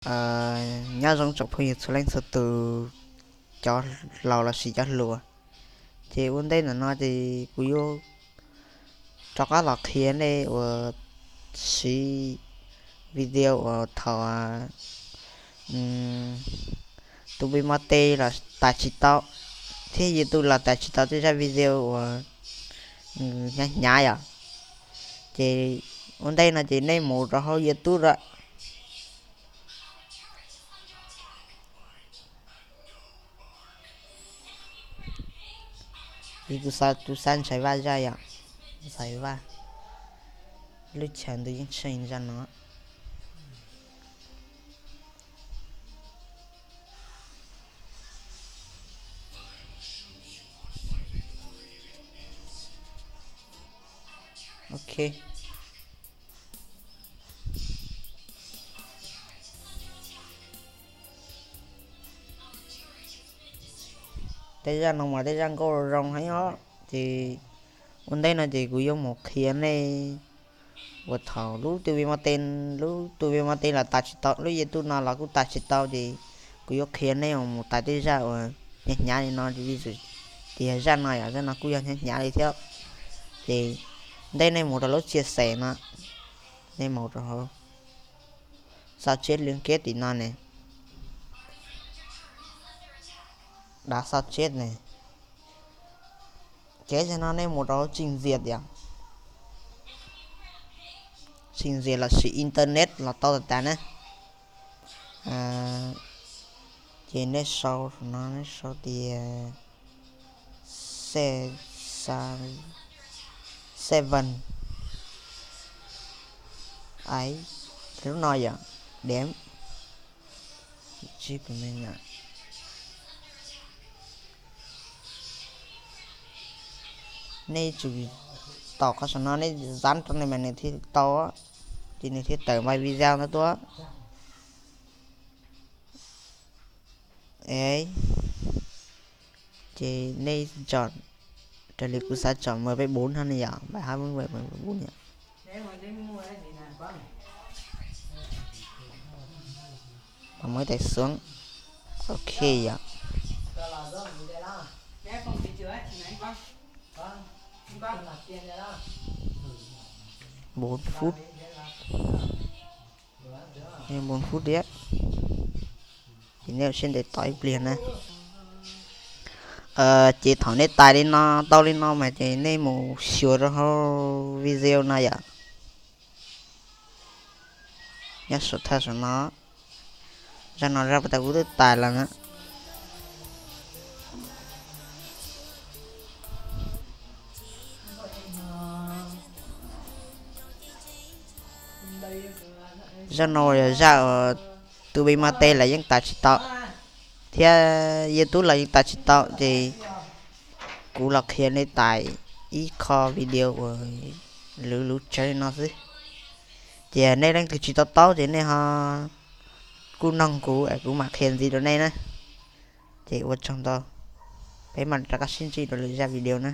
Nyob zoo tsoom phooj ywg txhua leej txhua tus, cov laus lossis cov hluas. Ces ua ntej ntawm no ces kuv yuav rov qab los qhia nej uas siv video uas thaum tus Vmos T los tais tsis tau, thiab YouTube los tais tsis tau tej zaj video uas hnyav hnyav yom. Ces ua ntej no ces nej mus rau hauv YouTube lawm. Kuv xav ntshai Vaj zaj yom, ntshai Vaj, lub chaw ntuj yeej tshee zaj no. Ok. Tej zaj no mas tej zaj nkauj zoo heev os. Ces ua ntej no ces kuv yuav mus qhia nej uas thaum lub tus Vmos T, lub tus Vmos T los tais tsis tau, lub YouTube no los kuj tais tsis tau, ces kuv yuav qhia nej uas mus tais tej zaj uas hnyav hnyav li no, tias zaj no yom, zaj no kuj yog hnyav hnyav li thiab. Ces ntej nej mus rau lub txhia xes no, nej mus rau hauv xo tshiab li kiab tim no ne, dav xo tshiab ne. Kev zaj no nej mus rau hauv tsij ntxias yom, tsij ntxias lossis internet los tau tas tas na. Ces nej sau no, nej sau tias seven, ai, lub no yom, đếm, nej tsum tos qhov saum no, nej dán rau nej mas nws thiaj tau, ces nws thiaj tawm npaj video ntawd tuaj. Ces nej chọn, raws li kuv xav chọn M P bốn no ne yom, bài hát M P bốn yom. Bấm cái tay xuống. Ok yom. Bốn phút. Bốn phút đi. Ces nej ua siab ntev tos ib pliag na. Ces thaum nej tais li no tau li no mas ces nej mus xyuas rau hauv video no yom. Nyob saum thawj saum no, zaj no zaj pas tas kuv twb tais lawm na. Zaj no yog zaj uas tus Vmos T los yeej tais tsis tau, thiab YouTube los yeej tais tsis tau, ces kuv los qhia nej tais ib qho video uas luv luv tsawv no xwb. Ces nej leej twg tsis to taub ces nej ho kuj noog kuv es kuv mam qhia ntxiv rau nej na. Ces ua tsaug ntau, peb mam rov qab sib ntsib rau lwm zaj video na.